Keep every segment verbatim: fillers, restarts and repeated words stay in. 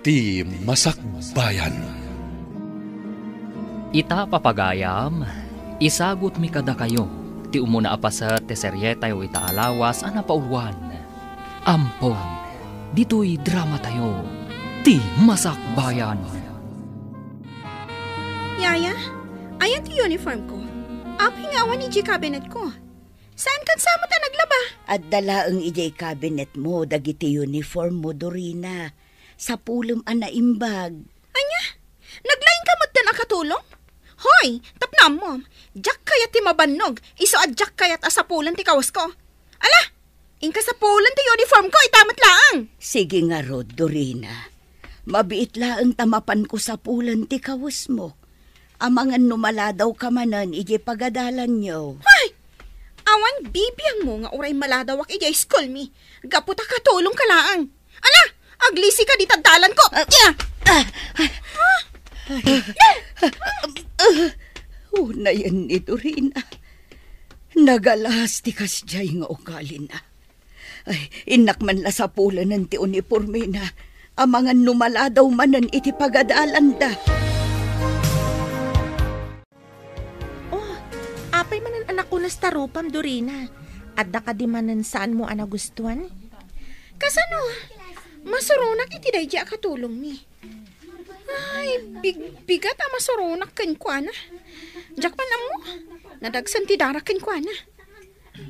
Ti Masakbayan. Ita, papagayam, isagutmi kadakayo ti umuna a paset ti serietayo ita a lawas a napauluan. Ampon, ditoy dramatayo, Ti Masakbayan. Yaya, ayan ti uniform ko. Apay nga awan idiay cabinet ko? Saan kan sa met a naglaba? Adda laeng idiay cabinet mo dagiti uniform mo, Dorina. Sapulem a naimbag. Ania? Naglaing ka met a katulong? Hoy, tapno ammom, diak kayat ti mabannog, isu a diak kayat a sapulen ti kawasko. Ala, inka sapulen ti uniform ko, ita met laeng. Sige ngarud, Dorina. Mabiit laeng ta mapanko sapulen ti kawesmo. Amangan no maladaw ka manen idiay pagadalanyo. Hoy! Awan bibiangmo nga uray maladawak idiay school mi. Gapu ta katulong ka laeng. Ala, aglisi ka dita dalan ko. Ah, Tia! Ah, ah, ah, unayen ni Dorina. Nagalas ti kasdiay nga ugalina. Ay, innak man la sapulenen ti unipormena. Amangan no maladaw manen iti pagadalanda. Oh, apay manen a nakunas ta rupam, Dorina? Adda kadi manen saanmo a nagustuan? Kasano? Masuronak iti daydi a katulongmi. Ay, big-, bigat a masuronak kenkuana. Diak man ammo, nadagsen ti darak kenkuana.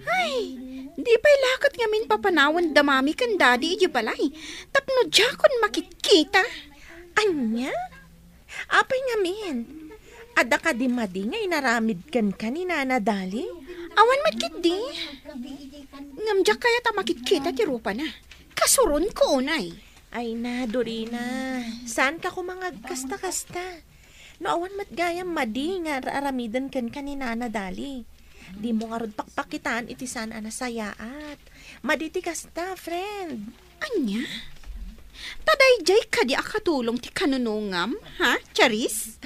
Ay, di pay la ket ngamin papanawen da Mami ken Daddy idiay balay tapno diakon makitkita. Ania? Apay ngamin? Adda kadi madi nga inaramid kenka ni Nana Dali? Awan met ketdi. Ngem diak kayat a makitkita ti rupana. Kasuronko unay. Ay na, Dorina. Saanka koma nga agkasta-kasta? No awan met gayam madi nga ar-aramiden kenka ni Nana Dali, dimo ngarud pakpakitaan iti saan a nasayaat. Madi ti kasta, friend. Ania? Ta daydiay kadi a katulong ti kanunongam, ha, Charis?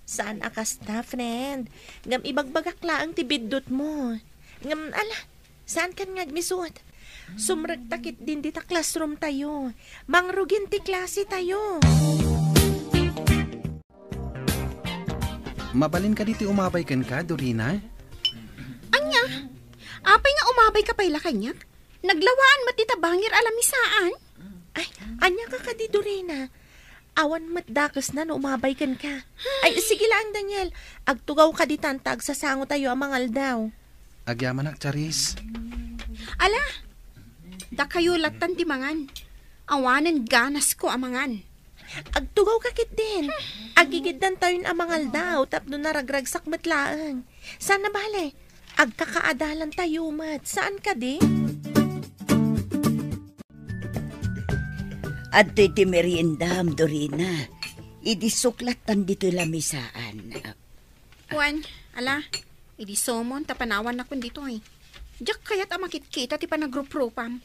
Saan a kasta, friend. Ngem ibagbagak laeng ti biddutmo. Ngem, ala, saankan nga agmisut? Sumrekta ketdin dita classroom tayo. Mangrugin ti klase tayo. Mabalin kadi ti umabay kenka, Dorina? Ania? Apay nga umabayka pay la kaniak? Naglawaan met dita bangir a lamisaan. Ay, ania ka kadi, Dorina? Awan met dakesna no umabay kenka. Ay, sige laeng, Daniel. Agtugaw ka ditan ta agsasango tayo a mangaldaw. Agyamanak, Charis. Ala, dakayo lattan ti mangan. Awanen ganasko a mangan. Agtugaw ka ketdin. Agigiddan tayon a mangaldaw tapno naragragsak met laeng. Saan a bale, agkakaadalan tayo met. Saan kadi? Adtoy ti meriendam, Dorina. Idi suklattan ditoy lamisaan. Wen, ala, idi sumon ta panawannakon ditoy. Diak kayat a makitkita ti panagruprupam.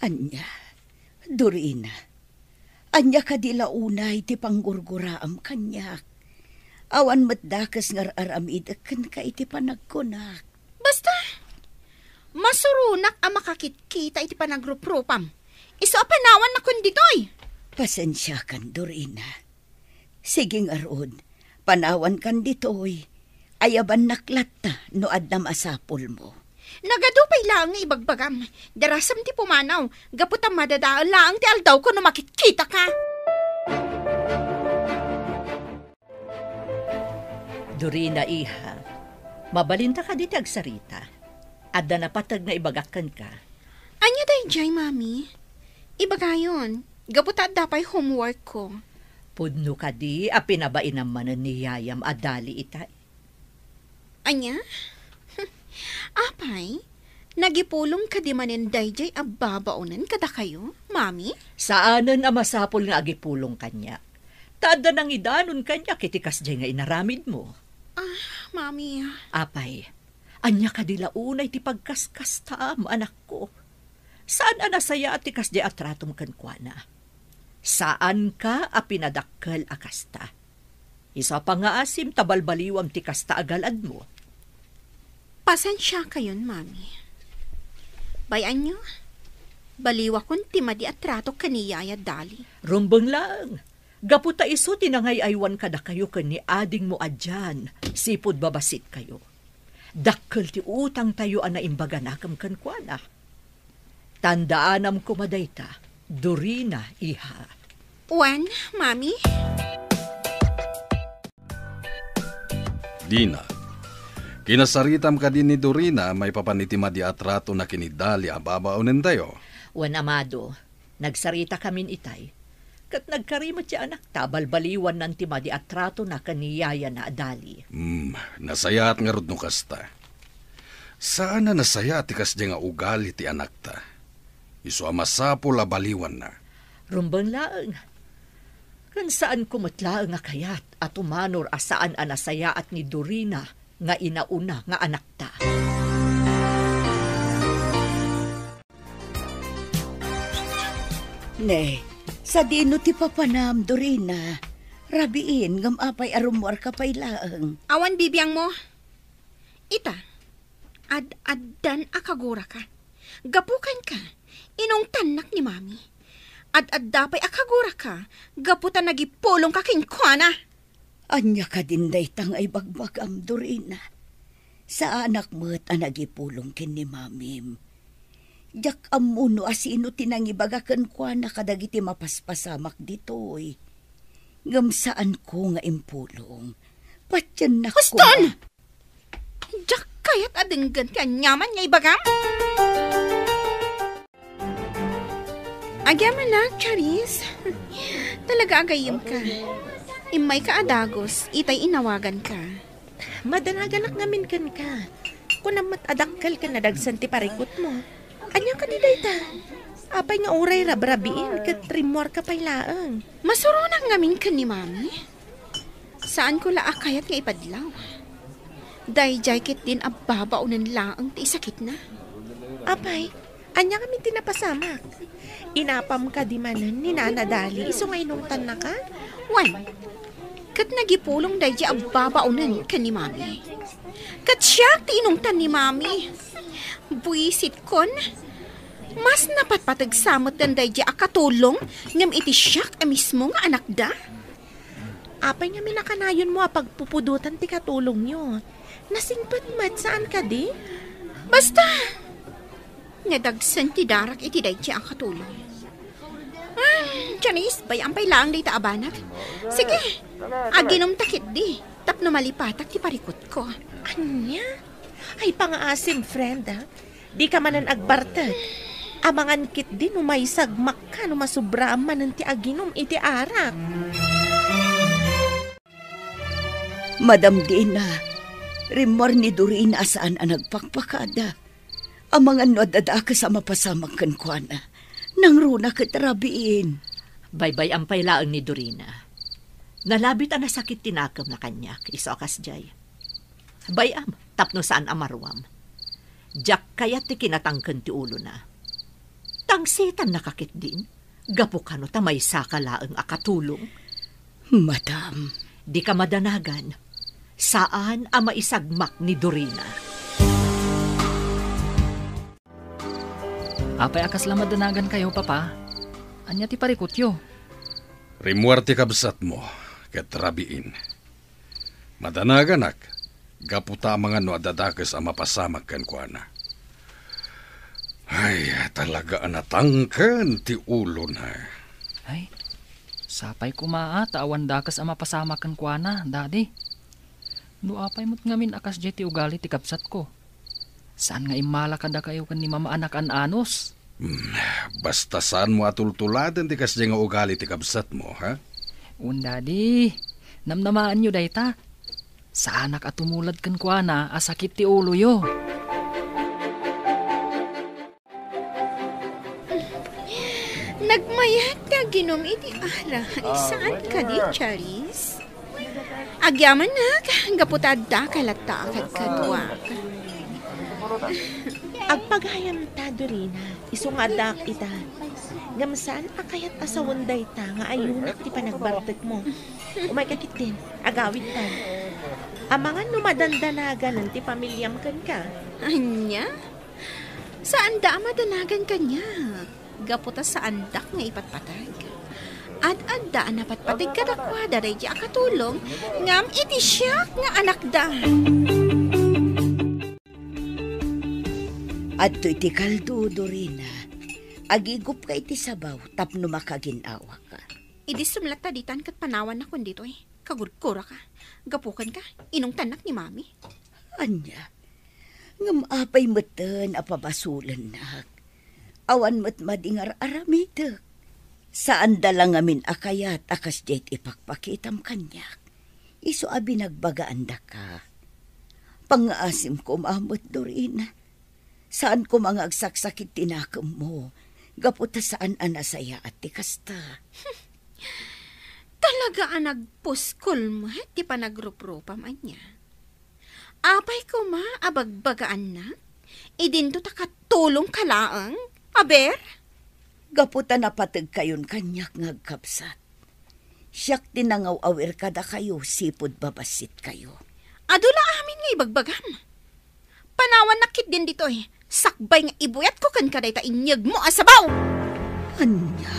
Ania, Dorina, ania kadi la unay ti panggurguraam kaniak? Awan met dakes nga ar-aramidek kenka iti panagkunak. Basta, masuronak a makakitkita iti panagruprupam. Isu a panawannakon ditoy. Pasensiakan, Dorina. Sige ngarud, panawankan ditoy. Ayabannak latta no adda masapulmo. Nagadu pay laeng nga ibagbagam. Darasem ti pumanaw, gapu ta madadael laeng ti aldawko no makitkitaka. Dorina, iha, mabalinta kadi ti agsarita? Adda napateg nga ibagak kenka. Ania daydiay, Mami? Ibagayon, gapu ta adda pay homework ko. Pudno kadi a pinabainam manen ni yayam a dali itay? Ania? Apay, nagipulong kadi manen daydiay a babaonen kadakayo, Mami? Saanen a masapul nga agipulong kaniak. Ta adda nangidanon kaniak iti kasdiay nga inaramidmo. Ah, Mami. Apay, ania kadi la unay ti pagkaskastaam, anakko? Saan a nasayaat ti kasdiay a tratom kenkuana. Saanka a pinadakkel a kasta. Isu a pangngaasim ta balbaliwam ti kasta a galadmo. Pasensiakayon, Mami. Bay-anyo, Baliwakon ti madi a trato ken ni Yaya Dali. Rumbeng laeng. Gapu ta isu ti nangay-aywan kadakayo ken ni adingmo a Jan, sipud babasitkayo. Dakkel ti utangtayo a naimbaganakem kenkuana. Tandaanam koma dayta, Dorina, iha. Wen, Mami? Dina, kinasaritam kadi ni Dorina maipapan iti madi a tratona ken ni Dali a babaonentayo? Wen, Amado, nagsaritakamin itay. Ket nagkari met ti anakta, balbaliwannan ti madi a tratona ken ni yayana a Dali. Hmm, nasayaat ngarud no kasta. Saan a nasayaat ti kasdiay nga ugali ti anakta. Isu a masapul a baliwanna. Rumbeng laeng. Ken saanko met laeng a kayat a tumanor a saan a nasayaat ni Dorina nga inauna nga anakta. Ne, sadino ti papanam, Dorina? Rabiin, ngem apay a rummuarka pay laeng? Awan bibiangmo. Ita, ad-addan a kaguraka. Gapu kenka, inungtannak ni Mami. Ad-adda pay a kaguraka, gapu ta nagipulongka kenkuana. Ania kadin dayta nga ibagbagam, Dorina? Saanak met a nagipulong ken ni Mamim. Diak ammo no asino ti nangibaga kenkuana kadagiti mapaspasamak ditoy. Ngem saanko nga impulong. Patiennak. Huston! Koma. Diak kayat a denggen ti aniaman nga ibagam. Agyamanak, Charis. Talaga agayemka. Immayka a dagus, itay inawaganka. Madanaganak ngamin kenka. Kunam met a dakkel ken nadagsen ti parikutmo. Ania kadi dayta? Apay nga uray rabrabiin ket rimmuarka pay laeng? Masuronak ngamin ken ni Mami. Saanko la a kayat nga ipadlaw. Daydiay ketdin a babaonen laeng ti isakitna. Apay, ania ngamin ti napasamak? Inapam kadi manen ni Nana Dali isu nga inungtannaka? Wen, ket nagipulong daydiay a babaonen ken ni Mami. Ket siak ti inungtan ni Mami. Buisitkon, mas napatpateg sa metten daydiay a katulong ngem iti siak a mismo nga anakda. Apay ngamin a kanayonmo a pagpupudotan ti katulongyo? Nasingpet met, saan kadi? Basta! Nadagsen ti darak iti daydiay a katulong. Ah, Janice, bay-am pay laeng dayta a banag. Sige, aginumta ketdi, tapno malipatak ti parikutko. Ania? Ay, pangaasim, friend, ah. Dika manen agbartek. Amangan ketdi no maisagmakka no masubraam manen ti aginum iti arak. Madam Dina, rimmuar ni Dorina a saan a nagpakpakada. Amangan no adda dakes a mapasamak kenkuana. Nangruna ket rabiin. Baybay-am pay laeng ni Dorina. Nalabit a nasakit ti nakemna kaniak, isu a kasdiay. Bay-am, tapno saan a maruam. Diak kayat ti kinatangken ti ulona. Tangsetannaka ketdin, gapu kano ta maysaka laeng a katulong. Madam. Dika madanagan. Saan a maisagmak ni Dorina. Apay a kasla madanagankayo, Papa? Ania ti parikutyo? Rimmuar ti kabsatmo, ket rabiin. Madanaganak, gapu ta amangan no adda dakes a mapasamak kenkuana. Ay, talaga a natangken ti ulona. Ay, sapay koma a ta awan dakes a mapasamak kenkuana, Daddy. No apay met ngamin a kasdiay ti ugali ti kabsatko, saan nga immala kadakayo ken ni Mama a nakaan-anos? Hmm, basta saanmo a tultuladen ti kasdiay nga ugali ti kabsatmo, ha? Wen, Daddy. Namnamaenyo dayta. Saanak a tumulad kenkuana a sakit ti uloyo. Nagmayat ti aginum iti arak. Saan kadi, Charis? Agyamanak, gapu ta adda ka latta a kadkaduak. Agpagayam ta, Dorina, isu nga addaak ita. Ngem saan a kayat a sawen dayta nga ayunak ti panagbartekmo. Umayka ketdin, agawidtan. Amangan no madandanaganen ti pamiliam kenka. Ania? Saanda a madanagan kaniak. Gapu ta saandak nga ipatpateg. Ad-adda a napatpateg kadakuada daydi a katulong, ngem iti siak nga anakda. Adtoy ti kaldo, Dorina. Agigupka iti sabaw tapno makagin-awaka. Idi sumlatta ditan ket panawannakon ditoy. Kagurguraka. Gapu kenka, inungtannak ni Mami. Ania? Ngem apay metten a pabasolennak? Awan met madi nga ar-aramidek. Saanda la ngamin a kayat a kasdiay ti ipakpakitam kaniak. Isu a binagbagaandaka. Pangngaasim koma met, Dorina. Saan koma nga agsaksakit ti nakemmo, gapu ta saan a nasayaat ti kasta. Talaga a nagpuskol met ti panagruprupam ania. Apay koma a bagbagaannak? Idinto ta katulongka laeng? Aber? Gapu ta napategkayon kaniak nga agkabsat. Siak ti nangaw-awir kadakayo sipud babassitkayo. Adu la amin nga ibagbagam. Panawannak ketdin ditoy, sakbay nga ibuyatko kenka dayta inyegmo a sabaw! Ania?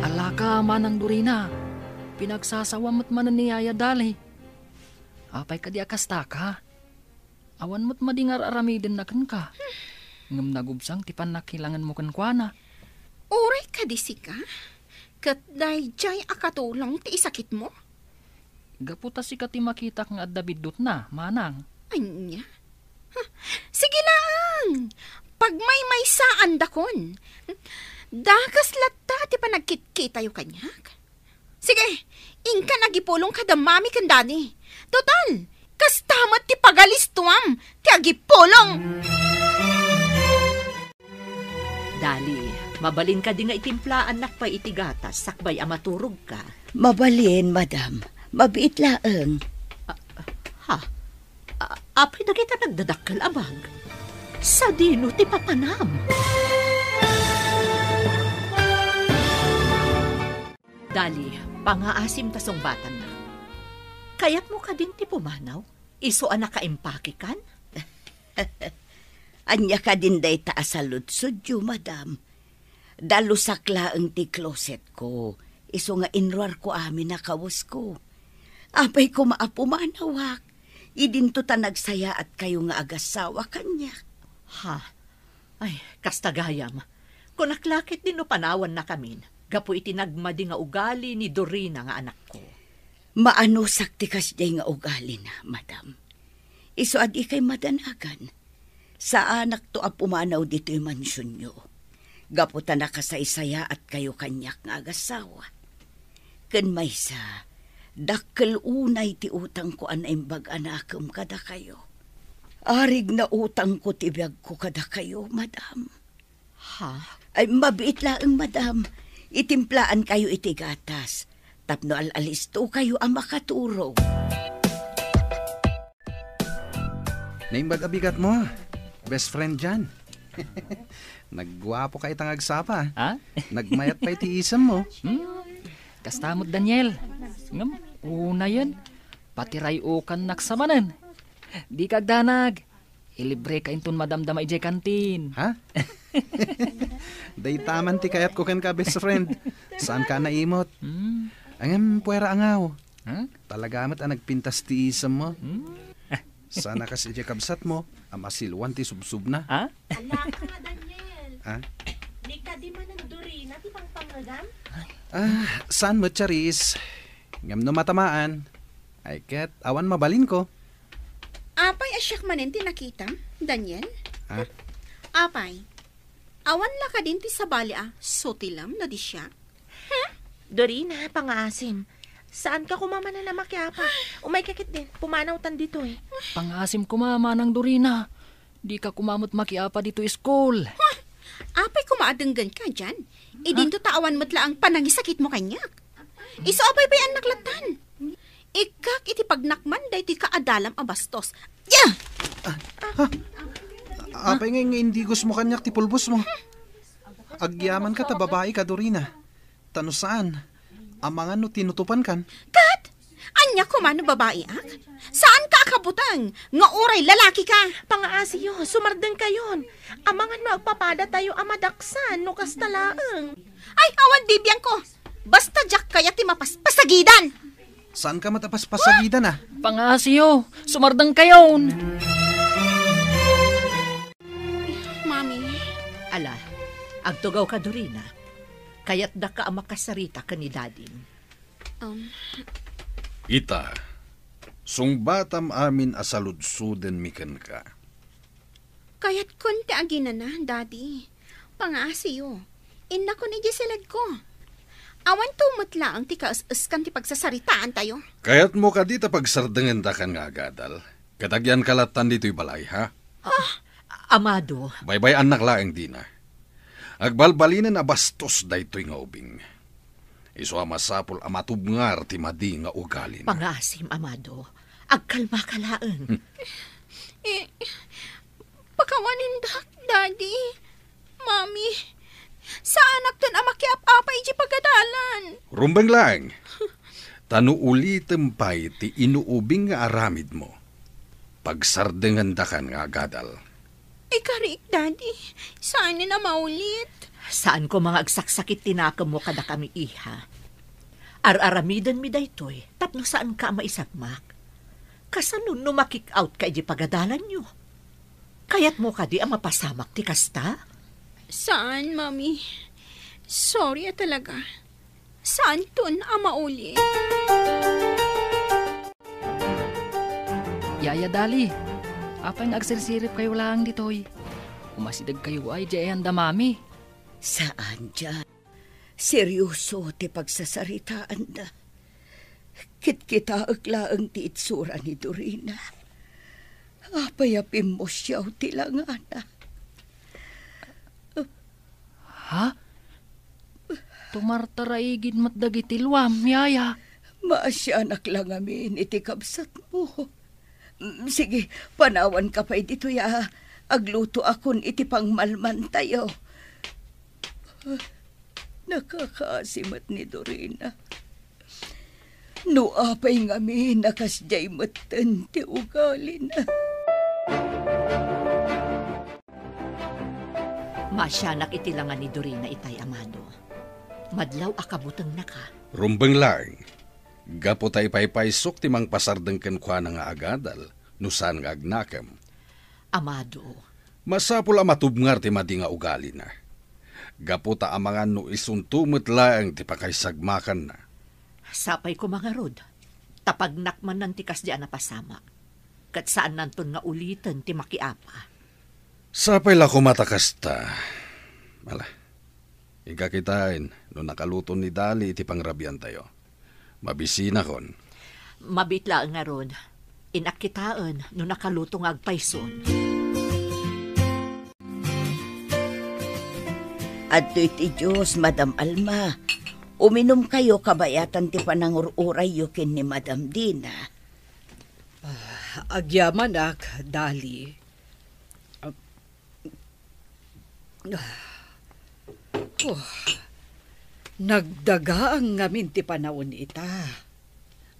Alaka, Manang Dorina, pinagsasawam met manen ni Yaya Dali. Apay kadi a kastaka? Awan met madi nga ar-aramidenna kenka. Ngem nagubsang ti pannakilangenmo kenkuana. Uray kadi sika, ket daydiay a katulong ti isakitmo? Gapu ta sika ti makitak nga adda biddutna, manang. Ania? Huh, sige laeng! Pagmaymaysaandakon. Dakes latta ti panagkitkitayo kaniak. Sige, inkan agipulong kada mami ken dadi. Total, kasta met ti pagalistuam ti agipulong. Dali, mabalin kadi nga itimplaannak pay iti gatas sakbay a maturogka? Mabalin, madam. Mabiit laeng. Ah, ha? A-, apay dagita nagdadakkel a bag? Sadino ti papanam? Dali, pangaasim ta sungbatanna. Kayatmo kadin ti pumanaw? Isu a nakaimpakekan? Ania kadin dayta a saludsodyo, madam? Dalusak laeng ti closetko, isu nga inruarko amin a kawesko. Apay koma a pumanawak, idinto ta nagsayaatkayonto nga agassawa kaniak. Ha? Ay, kasta gayam. Kunak la ketdi no panawannakamin, gapu iti nagmadi nga ugali ni Dorina nga anakko. Maanusak ti kasdiay nga ugalina, madam. Isu a dikay madanagan. Saanakto a pumanaw ditoy mansionyo, gapu ta nakasaysayaatkayo kaniak nga agassawa. Ken maysa, dakkel unay ti utangko a naimbag a nakem kadakayo. Arig na utangko ti biagko kadakayo, madam. Ha? Ay, mabiit laeng, madam. Itimplaankayo iti gatas tapno al-alistokayo a makaturog. Naimbag a bigatmo, best friend Jan. Nagguapoka ita nga agsapa. Ha? Nagmayat pay ti isemmo. Hmm? Kasta met, Daniel. Ngem, unayen, patiray-okannak sa manen. Dika agdanag. Ilibreka inton madamdama idiay kantin. Ha? Dayta man ti kayatko kenka, best friend. Saanka a naimot. Hmm. Ngem, puera angaw. Ha? Talaga met a nagpintas ti isemmo. Hmm? Saan a kas idiay kabsatmo a masiluan ti subsubna. Ha? Alaka nga, Daniel. Ha? Di kadi manen Dorina ti pangpangngegam? Ah, saan met, Charis? Ngem no matamaan, ay ket awan mabalinko. Apay a siak manen ti nakitam, Daniel? Ha? Apay, awan la kadin ti sabali a sutilem no di siak? Hmm? Dorina, pangaasim. Saanka koma manen a makiapa. Umayka ketdin, pumanawtan ditoy. Pangaasim koma, Manang Dorina. Dika koma met makiapa ditoy school. Huh! Apay koma a denggenka, Jan? Idinto ta awan met laeng panangisakitmo kaniak. Isu a paypayaannak lattan. Ikkak iti pagnakman daytoy kaadalam a bastos. Ya! Ah, ha? Apay nga, nga indigosmo kaniak ti pulbosmo? Agyamanka ta babaika, Dorina. Ta no saan, amangan no tinutupankan. Kat! Ania koma no babaiak? Saanka a kabuteng nga uray lalakika? Pangaasiyo, sumardengkayon. Amangan no agpapadatayo a madaksan no kasta laeng. Ay, awan bibiangko. Basta diak kayat ti mapaspasagidan. Saanka met a paspasagidan, a? Pangaasiyo, sumardengkayon. Mami. Ala, agtugawka, Dorina. Kayatdaka a makasarita ken ni Dadim. Um. Ita, sungbatam amin a saludsodenmi kenka. Kayatkon ti aginana, Daddy. Pangaasiyo. Innakon idiay siledko. Awan to met laeng ti kaes-eskan ti pagsasaritaantayo. Kayatmo kadi ta pagsardengendakan nga agadal? Ket agyanka lattan ditoy balay, ha? Ah! Amado. Baybay-annak laeng, Dina. Agbalbalinen a bastos daytoy nga ubing. Isu a masapul a matubngar ti madi nga ugalina. Pangaasim, Amado. Agkalmaka laeng. Eh, pakawanindak, Daddy. Mami, saanakton a makiap-apa iti pagadalan. Rumbeng laeng. Ta no ulitem pay ti inuubing nga aramidmo, pagsardengendakan nga agadal. Ikariik, Daddy. Saanen a maulit. Saan koma nga agsaksakit ti nakemmo kadakami, iha. Ar-aramidenmi daytoy tapno saanka a maisagmak. Kasano no makik-outka idiay pagadalanyo? Kayatmo kadi a mapasamak ti kasta? Saan, Mami. Sorry a talaga. Saanton a maulit. Yaya Dali, apay nga agsirsiripkayo laeng ditoy? Umasidegkayo ay diay ayan da Mami. Saan diay. Serioso ti pagsasaritaanda. Kitkitaek laeng ti itsura ni Dorina. Apay a pimmusiaw ti langana. Ha? Tumartaraigid met dagiti luam, yaya. Maasianak la ngamin iti kabsatmo. Mm, sige, panawanka pay ditoy a aglutoakon iti pangmalmantayo. Nakakaasi met ni Dorina. No apay ngamin a kasdiay metten ti ugalina. Maasianak iti langa ni Dorina itay, Amado. Madlaw a kabutengnaka. Rumbeng laeng. Gapu ta ipaypaysok ti mangpasardeng kenkuana nga agadal, no saan nga agnakem. Amado. Masapul a matubngar ti madi nga ugalina. Gapu ta amangan no isunto met laeng ti pakaisagmakanna. Sapay koma ngarud, ta pagnakmanan ti kasdi a napasamak, ket saannanton nga uliten ti makiapa. Sapay la koma ta kasta. Ala, inka kitaen no nakaluton ni Dali iti pangrabiantayo. Mabisinakon. Mabiit laeng ngarud. Innak kitaen no nakaluto nga agpayson. Adtoy ti Dios, Madam Alma. Uminumkayo kabayatan ti panangur-urayyo ken ni Madam Dina. Ah, agyamanak, Dali. Oh, nagdagaang ngamin ti panawen ita.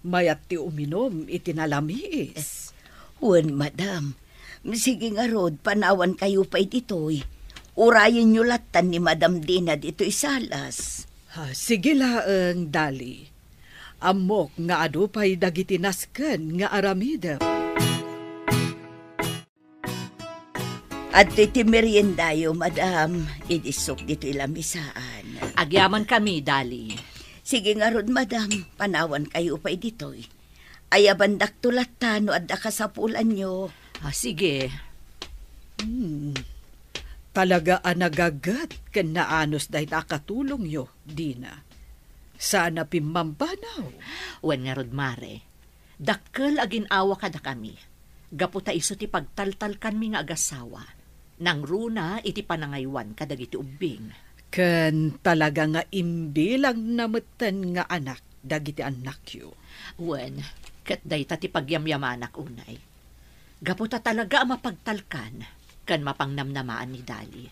Mayat ti uminum iti nalamiis. Wen, madam. Sige ngarud, panawankayo pay ditoy. Urayenyo lattan ni Madam Dina ditoy salas. Ah, sige laeng, Dali. Ammok nga adu pay dagiti nasken nga aramidem. Adtoy ti meriendayo, madam. Idisok ditoy lamisaan. Agyamankami, Dali. Sige ngarud, madam. Panawankayo pay ditoy. Ayabandakto latta no adda kasapulanyo. Ah, sige. Hmm. Talaga a nagaget ken naanus dayta a katulongyo, Dina. Saan a pimmambanaw. Wen ngarud, Mare. Dakkel a gin-awa kadakami, gapu ta isu ti pagtaltalkanmi nga agasawa, nangruna iti panangaywan kadagiti ubbing. Ken talaga nga imbilangna metten nga anak dagiti annakyo. Wen, ket dayta ti pagyamyamanak unay. Gapu ta talaga a mapagtalkan ken mapangnamnamaan ni Dali.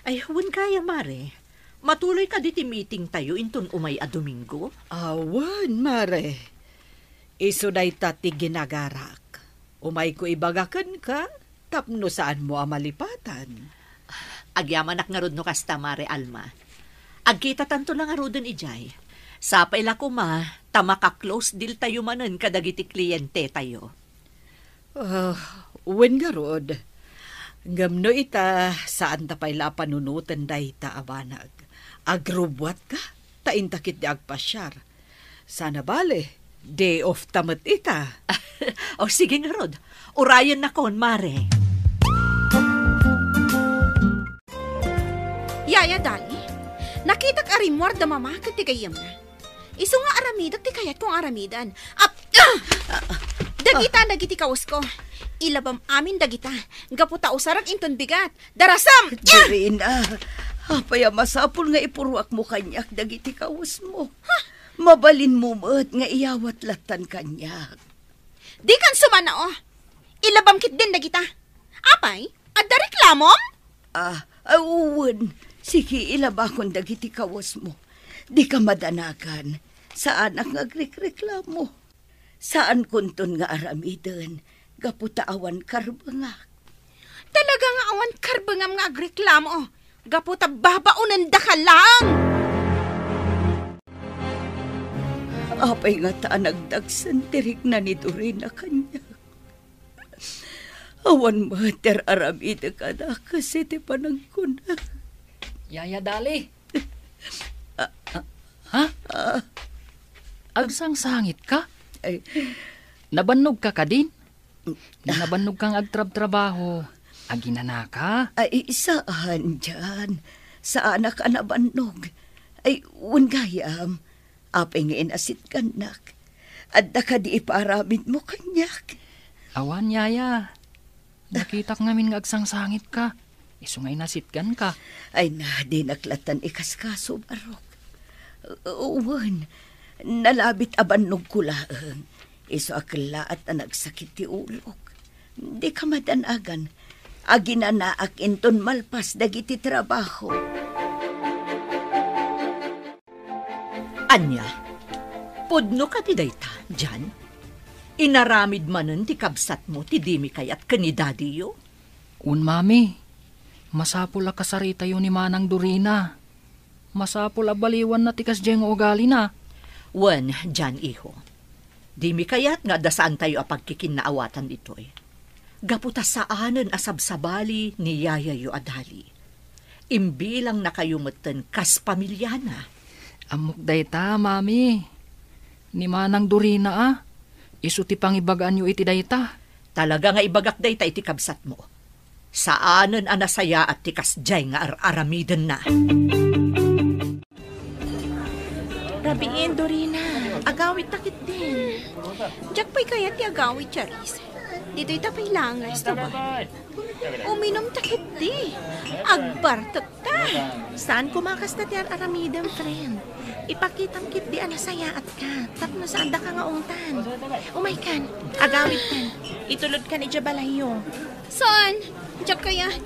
Ay, wen gayam, Mare. Matuloy kadi ti meetingtayo inton umay a Domingo? Awan, Mare. Isu dayta ti ginagarak. Umayko ibaga kenka tapno saanmo a malipatan. Agyamanak ngarud no kasta, Mare Alma. Agkitatanto la ngaruden idiay. Sapay la koma ta maka-close deal tayo manen kadagiti klientetayo. Ah, wen ngarud. Ngem no ita, saanta pay la a panunoten dayta a banag. Agrubbuatka, ta inta ketdi agpasiar. Sana bale, day off ta met ita. O, sige ngarud. Urayennakon, Mare. Yaya Dali, nakitak a rimmuar da Mama ken ti gayyemna. Isu nga aramidek ti kayatko nga aramiden. Ap-, ah! Dagita dagiti kawesko. Ilabam amin dagita. Gapu ta usarek inton bigat. Darasam! Dorina, apay a masapul nga ipurruakmo kaniak dagiti kawesmo? Mabalinmo met nga iyawat lattan kaniak. Dikan sumanao. Ilabam ketdin dagita. Apay, adda reklamom? Ah, ah, wen. Sige, ilabakon dagiti kawesmo. Dika madanagan. Saanak nga agrekreklamo. Saankonton nga aramiden gapu ta awan karbengak. Talaga nga awan karbengam nga agreklamo gapu ta babaonendaka laeng. Apay ngata a nagdagsen ti rikna ni Dorina kaniak? Awan met ti ar-aramidek a dakes iti panagkuna. Yaya Dali. Ah, ah. Ha? Ah. Agsangsangitka? Ay. Nabannogka kadin? Nabannogkang agtrabtrabaho. Aginanaka? Ay, saan, Jan. Saanak a nabannog. Ay, wen gayam. Apay nga inasitgannak? Adda kadi ipaaramidmo kaniak? Awan, yaya. Nakitak ngamin nga agsangsangitka. Isu nga inasitganka. Ay na, dinak lattan ikaskaso, barok. Wen, nalabit a bannogko laeng. Isu a kellaat a nagsakit ti ulok. Dika madanagan. Aginanaak inton malpas dagiti trabaho. Ania, pudno kadi dayta, Jan? Inaramid manen ti kabsatmo ti dimi kayat ken ni dadiyo? Wen, mami. Masapul a kasaritayo ni Manang Dorina. Masapul a baliwanna ti kasdiay nga ugalina. Wen, Jan, iho. Dimi kayat nga adda saantayo a pagkikinnaawatan ditoy. Gapu ta saanen a sabsabali ni yayayo a Dali. Imbilangnakayo metten kas pamiliana. Ammok dayta, mami. Ni Manang Dorina a, isu ti pangibagaanyo iti dayta. Talaga nga ibagak dayta iti kabsatmo. Saanen a nasayaat ti kasdiay nga ar-aramidenna. Rabiin, Dorina. Agawidta ketdin. Diak pay kayat ti agawid, Charis. Ditoy ta pay laeng nga resto bar. Uminumta ketdi. Agbartekta. Saan koma kasta ti ar-aramidem, friend. Ipakitam ketdi a nasayaatka tapno saandaka nga ungtan. Umaykan, agawidkan. Itulodkan idiay balayyo. Saan? Diak kayat.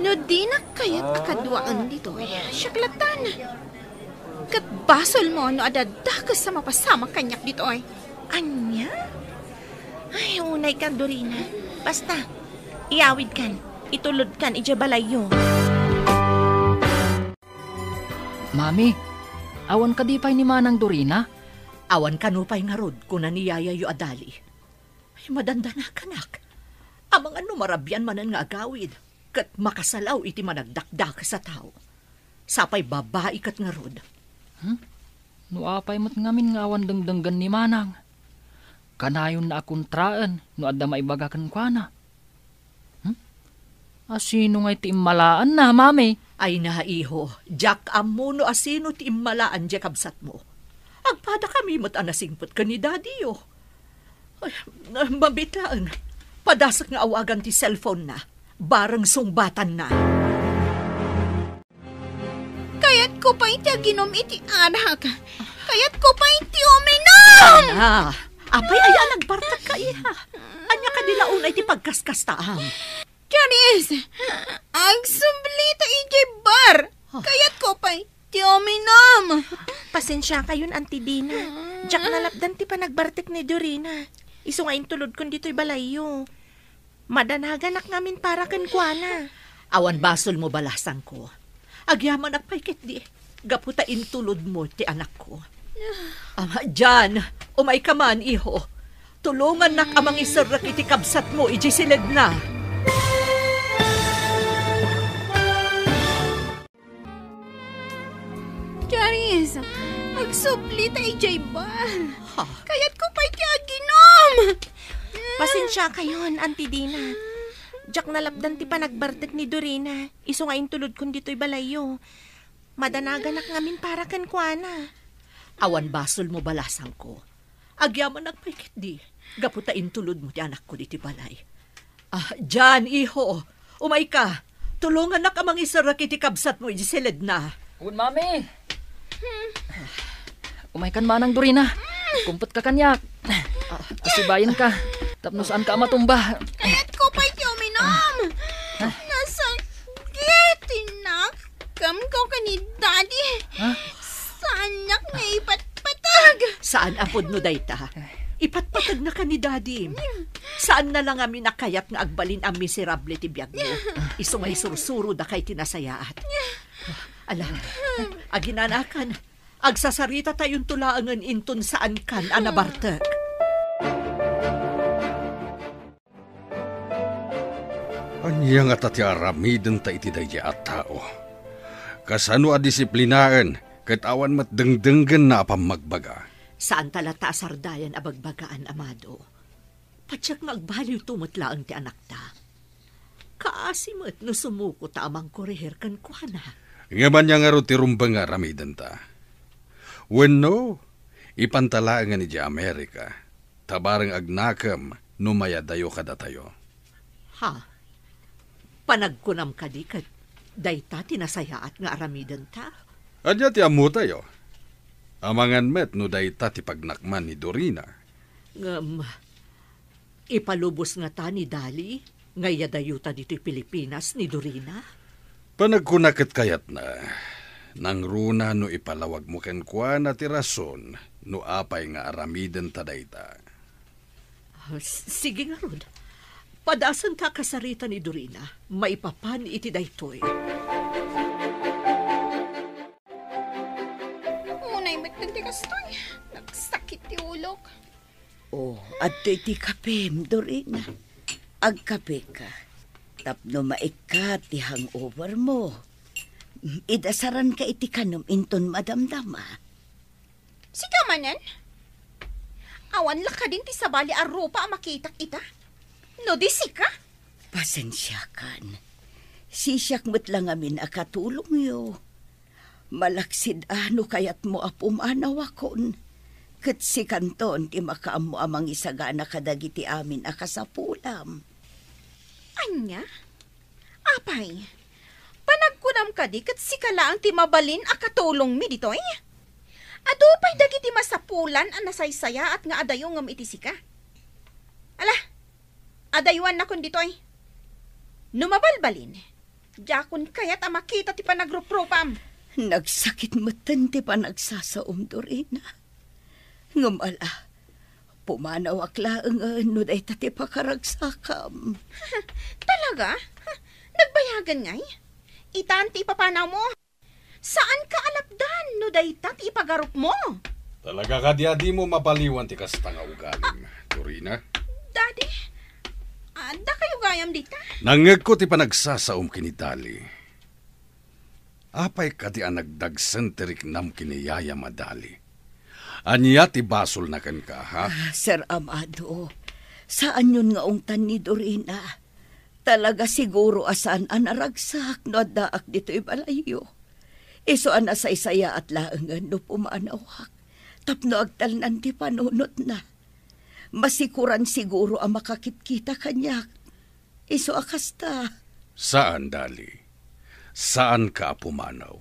No dinak kayat a kaduaen ditoy, siak lattan. Ket basolmo no adda dakes a mapasamak kaniak ditoy. Ania? Ay, unaykan, Dorina. Basta, iyawidkan, itulodkan idiay balayyo. Mami, awan kadi pay ni Manang Dorina? Awan kano pay ngarud, kuna ni yayayo a Dali. Ay, madandanakanak. Amangan no marabian manen nga agawid, ket makasalaw iti managdakdakes a tao. Sapay babai ket ngarud. Hmm? No apay met ngamin nga awan dengdenggen ni Manang? Kanayonna a kontraen no adda maibaga kenkuana. Hmm? Asino ngay ti immalaanna, mami? Ay na, iho, diak ammo no asino ti immalaan diay kabsatmo. Agpadakami met a nasingpet ken ni dadiyo. Ay, mabit laeng. Padasek nga awagan ti cellphone na. Bareng sungbatanna. Kayatko pay ti aginum iti arak. Kayatko pay ti uminum! Ana, apay aya nagbartekka, iha? Ania kadi la unay ti pagkaskastaam? Charis, agsublita idiay bar. Ah. Kayatko pay ti uminum. Pasensiakayon, Auntie Dina. Diak nalapdan ti panagbartek ni Dorina. Isu nga intulodkon ditoy balayyo. Madanaganak ngamin para kenkuana. Awan basolmo, balasangko. Agyamanak pay ketdi, gapu ta intulodmo ti anakko. Ah, Jan, umayka man, iho. Tulongannak a mangiserrek iti kabsatmo idiay siledna. Charis, agsubli ta idiay bar. Ha? Kayatko pay ti aginom. Pasensiakayon, Auntie Dina. Diak nalapdan ti panagbartek ni Dorina. Isu nga intulodkon ditoy balayyo. Madanaganak ngamin para kenkuana. Awan basolmo, balasangko. Agyamanak pay ketdi, gapu ta intulodmo ti anakko ditoy balay. Ah, Jan, iho, umayka. Tulongannak a mangiserrek iti kabsatmo idiay siledna. Wen, Mami. Umaykan manang, Dorina. Kumpetka kaniak. Asibayenka tapno saanka a matumba. Kayatko pay ti uminom. Ah. Nasakit ti nakemko ken ni Daddy. Ha? Saannak nga ipatpateg. Saan a pudno dayta. Ipatpategnaka ni Daddy. Saanna la ngamin a kayat nga agbalin a miserable ti biagmo. Isu nga isursurodaka iti nasayaat. Ala, aginanakan, agsasaritatayon to laengen inton saankan a nabartek. Ania ngata ti aramidenta iti daydiay a tao? Kasano a disiplinaen ket awan met dengdenggenna a pammagbaga? Saanta latta a sardayan a bagbagaan, amado. Patiek nga agbaliwto met laeng ti anakta. Kaasi met no sumuko ta a mangkorehir kenkuana. Ngem ania ngarud ti rumbeng nga aramidenta? Wenno, ipanta laengen idiay Amerika, ta bareng agnakem no mayadayo kadatayo. Ha? Panagkunam kadi ket dayta ti nasayaat nga aramidenta? Ania ti ammotayo? Amangan met no dayta ti pagnakman ni Dorina. Ngem, ipalubos ngata ni Dali nga iyadayota ditoy Pilipinas ni Dorina? Panagkuna ket kayatna, nangruna no ipalawagmo kenkuana ti rason no apay nga aramidenta dayta. Ah, s-, sige ngarud. Padasenta a kasarita ni Dorina maipapan iti daytoy. Unay met ti kastoy. Nagsakit ti ulok. Oh, adtoy ti kapem, Dorina. Agkapeka. Tapno maikkat ti hangover mo. Idasaranka iti kanem inton madamdama. Sika manen? Awan la kadin ti sabali a rupa a makitak ita? No di sika? Pasensiakan. Sisiak met la ngamin a katulongyo. Malaksid a no kayatmo a pumanawakon, ket sikanton ti makaammo a mangisagana kadagiti amin a kasapulam. Ania? Apay, panagkunam kadi ket sika laeng ti mabalin a katulongmi ditoy? Adu pay dagiti masapulan a nasaysayaat nga adayo ngem iti sika. Ala, adayuannakon ditoy. No mabalbalin, diakon kayat a makita ti panagruprupam. Nagsakit metten ti panagsasaom, Dorina. Ngem ala, pumanawak laengen no dayta ti pakaragsakam. Talaga? Nagbayagen ngay? Itan ti ipapanawmo? Saanka a lapdan no dayta ti ipagarupmo? Talaga kadi a dimo mapaliwan ti kasta nga ugalim, Dorina? Daddy, adda kayo gayam dita? Nangngegko ti panagsasaom ken ni Dali. Apay kadi a nagdagsen ti riknam ken ni yayam a Dali? Ania ti basolna kenka, ha? Ah, Sir Amado, saanyon nga ungtan ni Dorina. Talaga siguro a saan a naragsak no addaak ditoy balayyo. Isu a nasaysayaat laengen no pumanawak tapno agtalnan ti panunotna. Masikoran siguro a makakitkita kaniak. Isu a kasta. Saan, Dali. Saanka a pumanaw.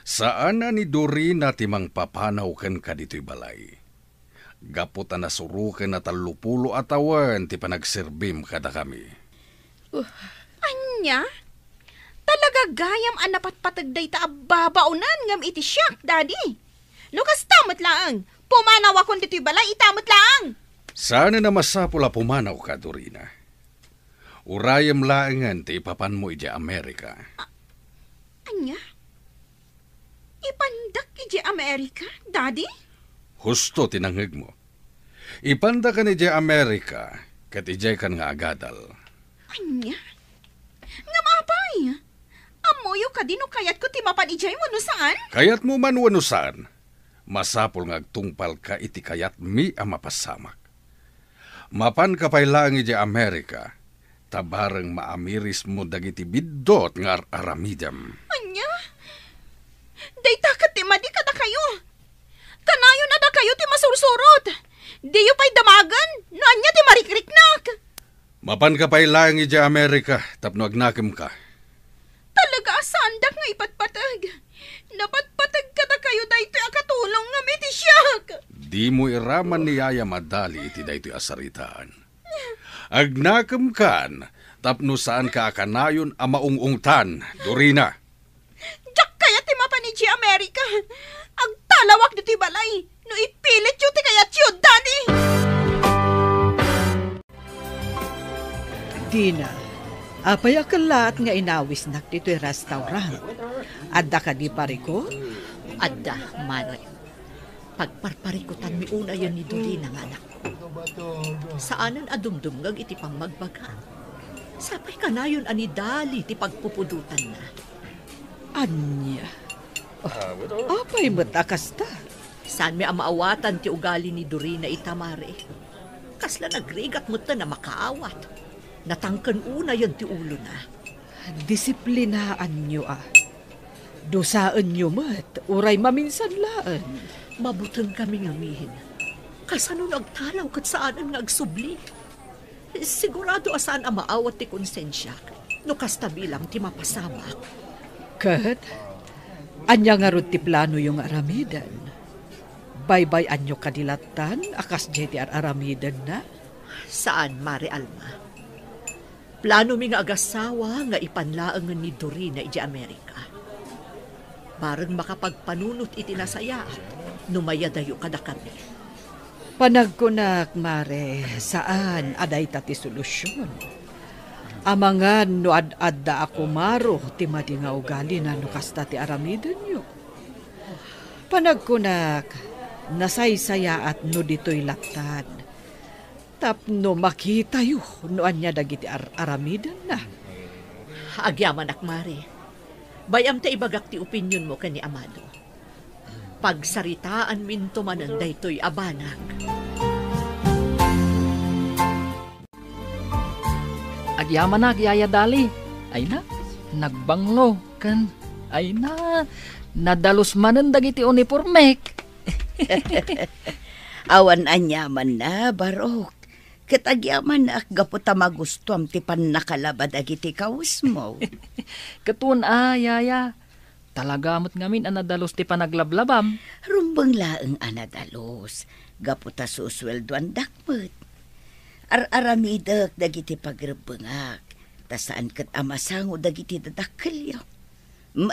Saan a ni Dorina ti mangpapanaw kenka ditoy balay. Gapu ta nasuroken a tallopulo a tawen ti panagserbim kadakami. Ania? Talaga gayam a napatpateg dayta a babaonen ngem iti siak, Daddy. No kasta met laeng, Pumanawakon ditoy balay, ita met laeng. Saanen a masapul a pumanawka, Dorina. Urayem laengen ti ipapanmo idiay Amerika. Ania? Ipandak idiay Amerika, Daddy? Husto ti nangngegmo. Ipandakan idiay Amerika, ket idiaykan nga agadal. Ania? Ngem apay? Ammoyo kadi no kayatko ti mapan idiay wenno saan? Kayatmo man wenno saan, masapul nga agtungpalka iti kayatmi a mapasamak. Mapanka pay laeng idiay Amerika, ta bareng maamirismo dagiti biddut nga ar-aramidem. Ania? Dayta ket ti madi kadakayo. Kanayon a dakayo ti masursurot. Diyo pay damagen no ania ti marikriknak. Mapanka pay laeng idiay Amerika tapno agnakemka. Talaga a saandak nga ipatpateg. Napatpateg kadakayo daytoy a katulong nga iti siak. Dimo iraman ni Yaya madali iti daytoy a saritaan. Agnakemkan tapno saanka a kanayon a maung-ungtan, Dorina. Diak kayat ti mapan idiay Amerika. Agtalawak ditoy balay no ipilityo ti kayatyo, Daddy. Dina, apay a kellaat nga inawisnak ditoy restaurant? Adda kadi parikut? Adda, Mare. Pagparparikutanmi unayen ni Dorina nga anakko. Saanen a dumdumngeg iti pammagbaga. Sapay kanayon a ni Dali ti pagpupudotanna. Ania? Oh, apay met a kasta? Saanmi a maawatan ti ugali ni Dorina ita, Mare. Kasla nagrigat metten a makaawat. Natangken unayen ti ulona. Disiplinaanyo a. Dusaenyo met, uray maminsan laeng. Mabutengkami ngamin. Kasano no agtalaw ket saanen nga agsubli? Sigurado a saan a maawat ti konsensiak no kasta bilang ti mapasamak. Ket, ania ngarud ti planoyo nga aramiden? Baybay-anyo kadi lattan a kasdiay ti ar-aramidenna? Saan, Mare Alma. Planomi nga agasawa nga ipan laengen ni Dorina idiay Amerika. Bareng makapagpanunot iti nasayaat no mayadayo kadakami. Panagkunak, Mare, saan a dayta ti solusion. Amangan no ad-adda a kumaro ti madi nga ugalina no kasta ti aramidenyo. Panagkunak, nasaysayaat no ditoy lattan. Tapno makitayo no ania dagiti ar-aramidenna. Agyamanak, Mare. Bay-am ta ibagak ti opinionmo ken ni Amado. Pagsaritaanminto manen daytoy a banag. Agyamanak, Yaya Dali. Ay na, nagbanglo, ken, ay na, nadalus manen dagiti unipormek. Awan aniamanna, Barok. Ket agyamanak gapu ta magustuam ti pannakalaba dagiti kawesmo. Ket wen a, Yaya. Talaga met ngamin a nadalus ti panaglablabam. Rumbeng laeng a nadalus, gapu ta susueldoandak met. Ar-aramidek dagiti pagrebbengak, ta saan ket a masango dagiti dadakkelyo.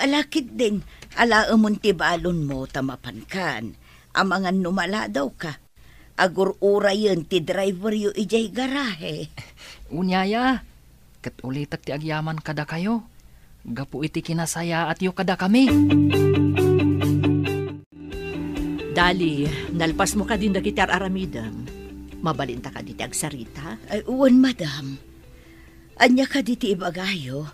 Ala ketdin, alaemon ti balonmo ta mapankan, amangan no maladawka. Agur-urayen ti driveryo idiay garahe. Wen, Yaya, ket ulitek ti agyaman kadakayo gapu iti kinasayaatyo kadakami. Dali, nalpasmo kadin dagiti ar-aramidem? Mabalinta kadi ti agsarita? Ay, wen, madam. Ania kadi ti ibagayo?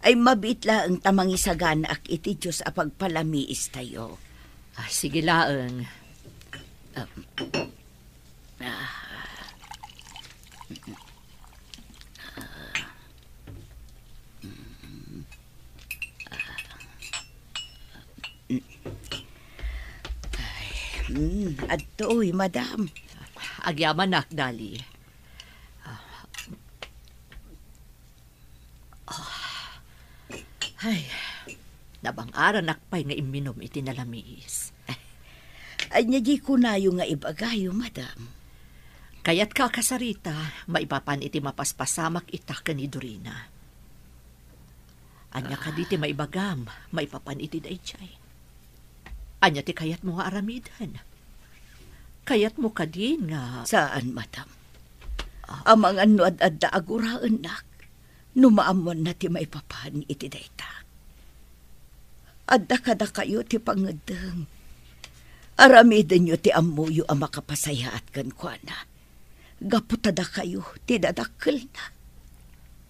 Ay, mabiit laeng ta mangisaganaak iti Dios a pagpalamiistayo. Ah, sige laeng. Ah, ah. Ay, mm, adtoy, madam. Agyamanak, Dali. Ah. Ay, nabang-aranak pay nga imminom iti nalamiis. Ania di kunayo nga ibagayo, madam? Kayatka a kasarita, maipapan iti mapaspasamak ita ken ni Dorina. Ania kadi ti maibagam maipapan iti daydiay? Ania ti kayatmo nga aramiden? Kayatmo kadi nga Saan, madam. Amangan no ad-adda a guraennak, no maammoanna ti maipapan iti dayta. Adda kadakayo ti pangeddeng. Aramidenyo ti ammoyo a makapasayaat kenkuana. Gapu ta dakayo ti dadakkelna.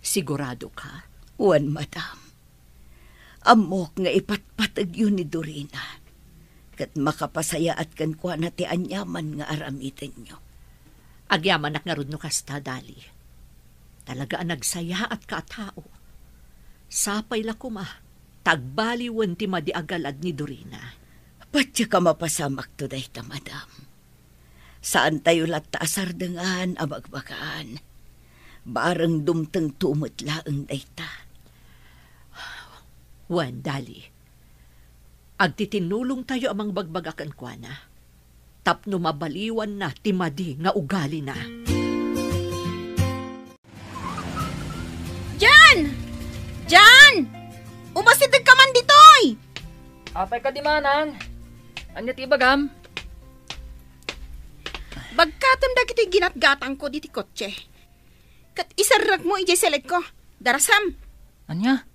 Sigurado ka? Wen, madam. Ammok nga ipatpategyo ni Dorina, ket makapasayaat kenkuana ti aniaman nga aramidenyo. Agyamanak ngarud no kasta, Dali. Talaga a nagsayaatka a tao. Sapay la koma ta agbaliwen ti madi a galad ni Dorina. Patiek a mapasamakto dayta, madam. Saantayo latta a sardengan a bagbagaan. Bareng dumtengto met laeng dayta. Wen, Dali. Agtitinulongtayo a mangbagbaga kenkuana tapno mabaliwanna ti madi nga ugalina. Jan! Jan! Umasidegka man ditoy! Apay kadi, manang? Ania ti ibagam? Bagkatem dagiti ginatgatangko diti kotse. Ket iserrekmo idiay selekko. Darasam! Ania?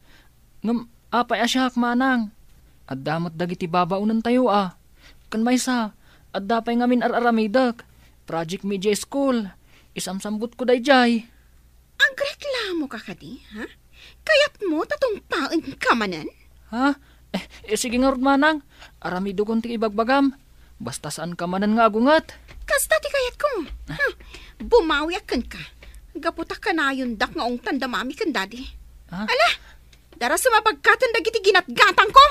Ngem apay a siak, manang? Adda met dagiti babaonentayo a. Ken maysa, adda pay ngamin ar-aramidek. Project mi idiay school. Isamsambutko daydiay. Agreklamoka kadi, ha? Kayatmo ta tungpaenka manen? Ha? Eh, eh, sige ngarud, manang. Aramidekon ti ibagbagam. Basta saanka manen nga agunget. Kasta ti kayatko. Ha? Bumawiak kenka. Gapu ta kanayondak nga ungtan da mami ken dadi. Ha? Ala! Darasam a bagkaten dagiti ginatgatangko!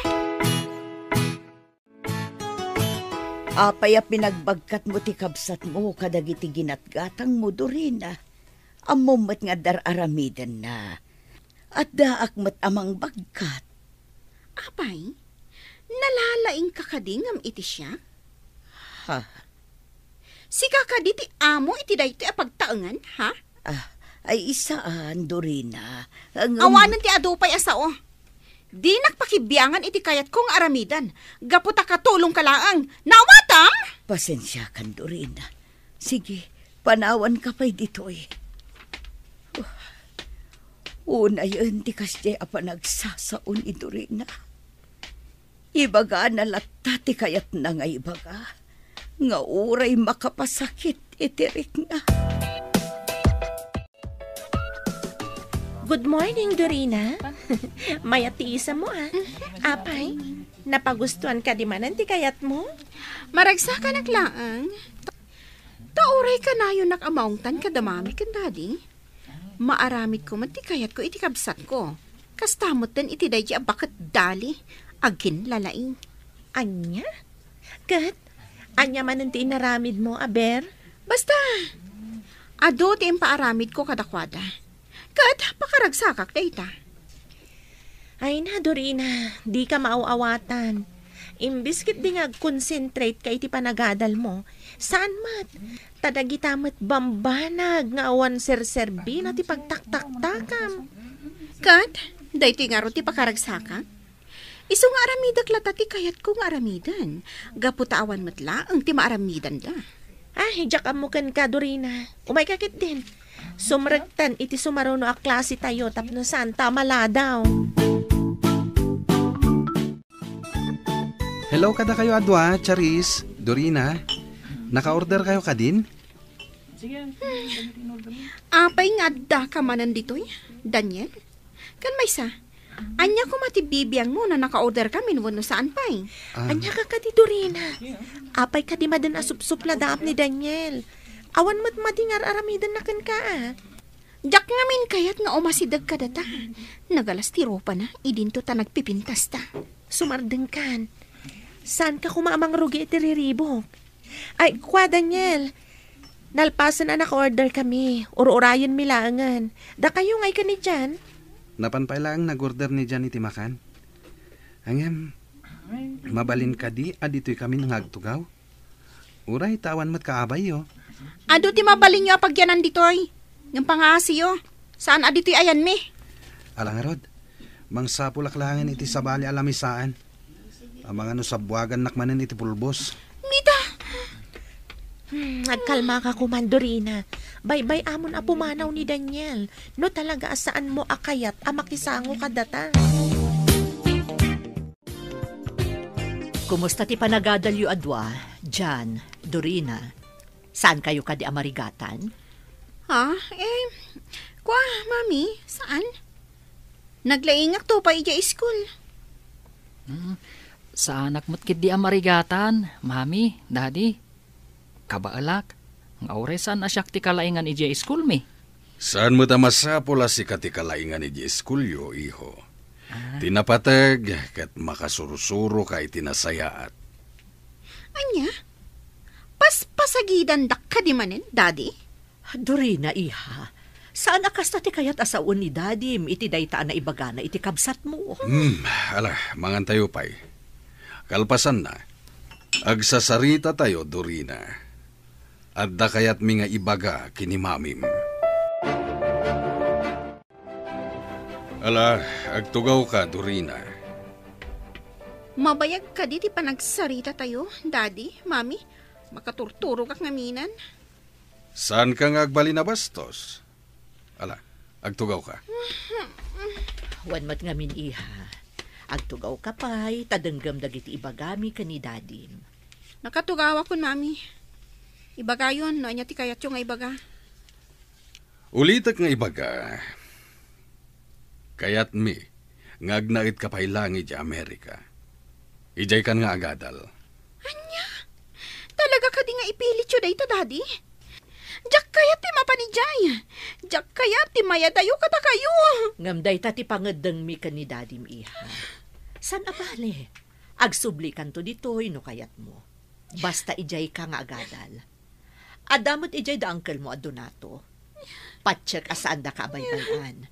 Apay a pinagbagkatmo ti kabsatmo kadagiti ginatgatangmo, Dorina? Ammom met nga adda ar-aramidenna. Addaak met a mangbagkat. Apay, nalalaingka kadi ngem iti siak? Ha? Sika kadi ti amo iti daytoy a pagtaengan, ha? Ah, ay, saan, Dorina. Ngem Awanen ti adu pay a sao. Dinak pakibiangan iti kayatko nga aramiden, gapu ta katulongka laeng. Naawatam? Pasensiakan, Dorina. Sige, panawanka pay ditoy. Unayen ti kasdiay a panagsasao ni Dorina. Ibagana latta ti kayatna nga ibaga, nga uray makapasakit iti rikna. Good morning, Dorina. Mayat ti isammo, ah. Apay, napagustuan kadi manen ti kayatmo? Maragsakanak laeng. Ta uray kanayonak a maungtan kada mami ken dadi. Maaramidko met ti kayatko iti kabsatko. Kasta metten iti daydi a baket dali. Agin lalaing. Ania? Ket, ania manen ti inaramidmo, aber? Basta, adu ti impaaramidko kadakuada. Ket, pakaragsakak dayta. Ay na, Dorina, dika maaw-awatan. Imbis ketdi nga agkonsentrate ka iti panagadalmo, saan met. Ta dagita met bambanag nga awan serserbina ti pagtaktaktakam. Ket, daytoy ngarud ti pakaragsakak? Isu nga aramidek latta ti kayatko nga aramiden, gapu ta awan met laeng ti maaramidenda. Ah, diak ammo kenka, Dorina. Umayka ketdin. Sumrektan iti sumaruno a klasetayo tapno saanta a maladaw. Hello kadakayo a dua, Charis, Dorina. Naka-order kayo kadin? Apay nga addaka manen ditoy, Daniel? Ken maysa, ania koma ti bibiangmo no naka-order kamin wenno saan pay? Ah. Ania ka kadi, Dorina? Apay kadi maden a supsupladaam ni Daniel? Awan met madi nga ar-aramidenna kenka, a? Diak ngamin kayat nga umasideg kadata. Nagalas ti ropana, idinto ta nagpipintasta. Sumardengkan. Saanka koma a mangrugi iti riribuk? Ay, kua, Daniel. Nalpasen a naka-order kami. Ur-urayenmi laengen. Dakayo nga ikan ni Jan? Napan pay laeng nag-order ni Jan iti makan. Ngem, mabalin kadi a ditoy kami nga agtugaw? Uray ta awan met kaabayyo. Adu ti mabalinyo a pagyanan ditoy. Ngem pangaasiyo, saan a ditoy ayanmi. Ala ngarud, mangsapulak laengen iti sabali a lamisaan. Amangan no sabbuagannak manen iti pulbos. Mita! Hmm, agkalmaka koman, Dorina. Baybay-amon a pumanaw ni Daniel. No talaga a saanmo a kayat a makisango kadata. Kumusta ti panagadalyo a dua, Jan, Dorina? Saankayo kadi a marigatan? Ha? Eh, kwa, Mami, saan? Naglaingakto pay idiay iskul. Hmm, saanak met ketdi a marigatan, Mami, Daddy. Kabaelak, nga uray saan a siak ti kalaingan idiay iskulmi. Saan met a masapul a sika ti kalaingan idiay iskulyo, iho. Ah. Ti napateg ket makasursuroka iti nasayaat. Ania? Paspasagidandak kadi manen, Daddy? Dorina, iha, saan a kasta ti kayat a sawen ni Dadim iti dayta a naibagana iti kabsatmo? Hmm, ala, mangantayo pay. Kalpasanna, agsasarita tayo, Dorina. Adda kayatmi nga ibaga ken ni Mamim. Ala, agtugawka, Dorina. Mabayag kadi ti panagsarita tayo, Daddy, Mami? Makaturturogak ngamin. Saanka nga agbalin a bastos? Ala, agtugawka. Wen met ngamin, iha. Agtugawka pay, ta denggem dagiti ibagami ken ni Dadim. Nakatugawakon, Mami. Ibagayon no ania ti kayatyo nga ibaga. Ulitek nga ibaga, kayatmi nga agnaedka pay laeng idiay Amerika. Idiaykan nga agadal. Ania? Talaga kadi nga ipilityo dayta, Daddy? Diak kayat ti mapan idiay. Diak kayat ti mayadayo kadakayo. Ngem dayta ti pangeddengmi ken ni Dadim, iha. Saan a bale? Agsublikanto ditoy no kayatmo. Basta idiayka nga agadal. Adda met idiay da angkelmo a Donato. Patiek a saandaka a baybay-an.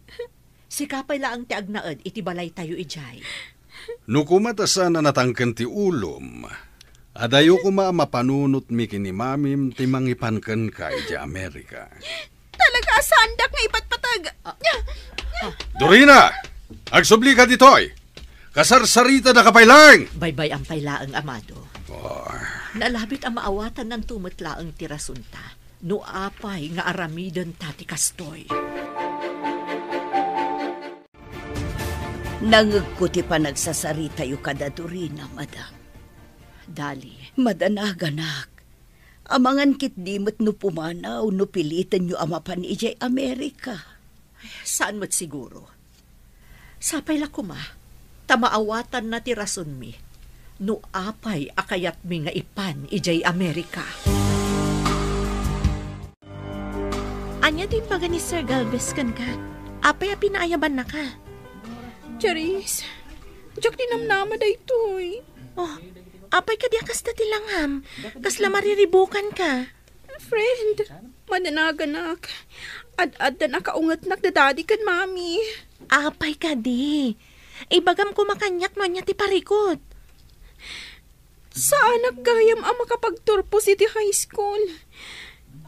Sika pay laeng ti agnaed iti balaytayo idiay. No koma ta saan a natangken ti ulom, adayo koma a mapanunotmi ken ni Mamim ti mangipan kenka idiay Amerika. Talaga a saandak nga ipatpateg. Ah. Dorina! Agsublika ditoy! Kasarsaritadaka pay laeng! Baybay-am pay laeng, amado. Oh. Nalabit a maawatannanto met laeng ti rasonta no apay nga aramidenta ti kastoy. Nangegko ti panagsasaritayo kada Dorina, madam. Dali. Madanaganak. Amangan ketdi met no pumanaw no pilitenyo a mapan idiay Amerika. Ay, saan met siguro. Sapay la koma, ta maawatanna ti rasonmi no apay a kayatmi nga ipan idiay Amerika. Ania ti imbaga ni Sir Galvez kenka? Apay a pinaayabannaka? Charis, diak ti namnama daytoy. Oh, apay kadi a kasta ti langam? Kasla mariribukanka? Friend, madanaganak. Ad-addan a kaungetnak da Daddy ken Mami. Apay kadi? Ibagam koma kaniak no ania ti parikut. Saanak gayam a makapagturpos iti high school.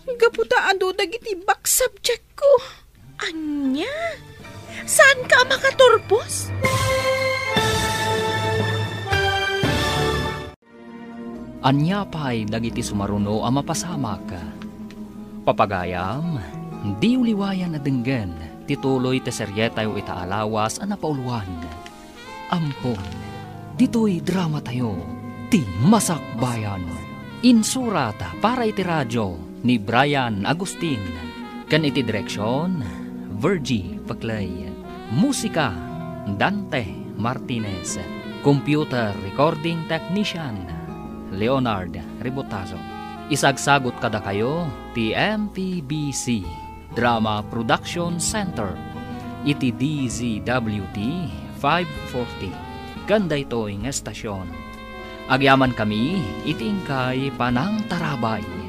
Gapu ta adu dagiti back subject ko. Ania? Saanka a makaturpos? Ania pay dagiti sumaruno a mapasamak? Papagayam, diyo liwayan a denggen ti tuloy ti serietayo ita a lawas a napauluan. Ampon, ditoy dramatayo, Ti Masakbayan. Insurat para iti radio ni Brian Agustin. Ken iti direksion, Virgie Peclay. Musika, Dante Martinez. Computer recording technician, Leonard Ributazo. Isagsagut kadakayo ti M P B C Drama Production Center iti D Z W T five forty. Ken daytoy nga estasion, agyamankami iti inkay panangtarabay.